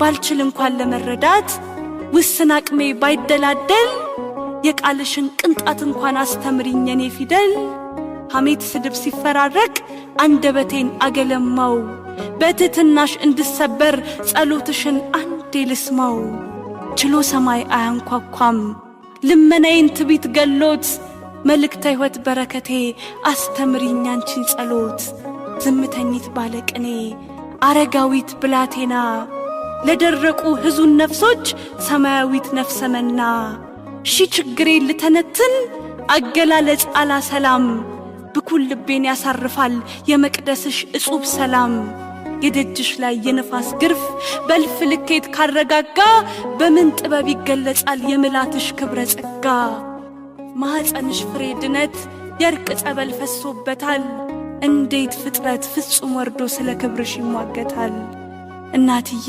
ባልችል እንኳን ለመረዳት ውስን አቅሜ ባይደላደል የቃልሽን ቅንጣት እንኳን አስተምሪኝ የኔ ፊደል። ሐሜት ስድብ ሲፈራረቅ አንደበቴን አገለማው፣ በትሕትናሽ እንድሰበር ጸሎትሽን አንዴ ልስማው። ችሎ ሰማይ አያንኳኳም ልመናዬን ትቢት ገሎት፣ መልእክተ ሕይወት በረከቴ አስተምሪኝ አንቺን ጸሎት። ዝምተኝት ባለቅኔ አረጋዊት ብላቴና፣ ለደረቁ ሕዙን ነፍሶች ሰማያዊት ነፍሰ መና። ሺ ችግሬ ልተነትን አገላለጽ አላ ሰላም፣ ብኩን ልቤን ያሳርፋል የመቅደስሽ እጹብ ሰላም። የደጅሽ ላይ የነፋስ ግርፍ በልፍ ልኬት ካረጋጋ፣ በምን ጥበብ ይገለጻል የምላትሽ ክብረ ጸጋ? ማኅፀንሽ ፍሬ ድነት የእርቅ ጸበል ፈሶበታል። እንዴት ፍጥረት ፍጹም ወርዶ ስለ ክብርሽ ይሟገታል? እናትዬ።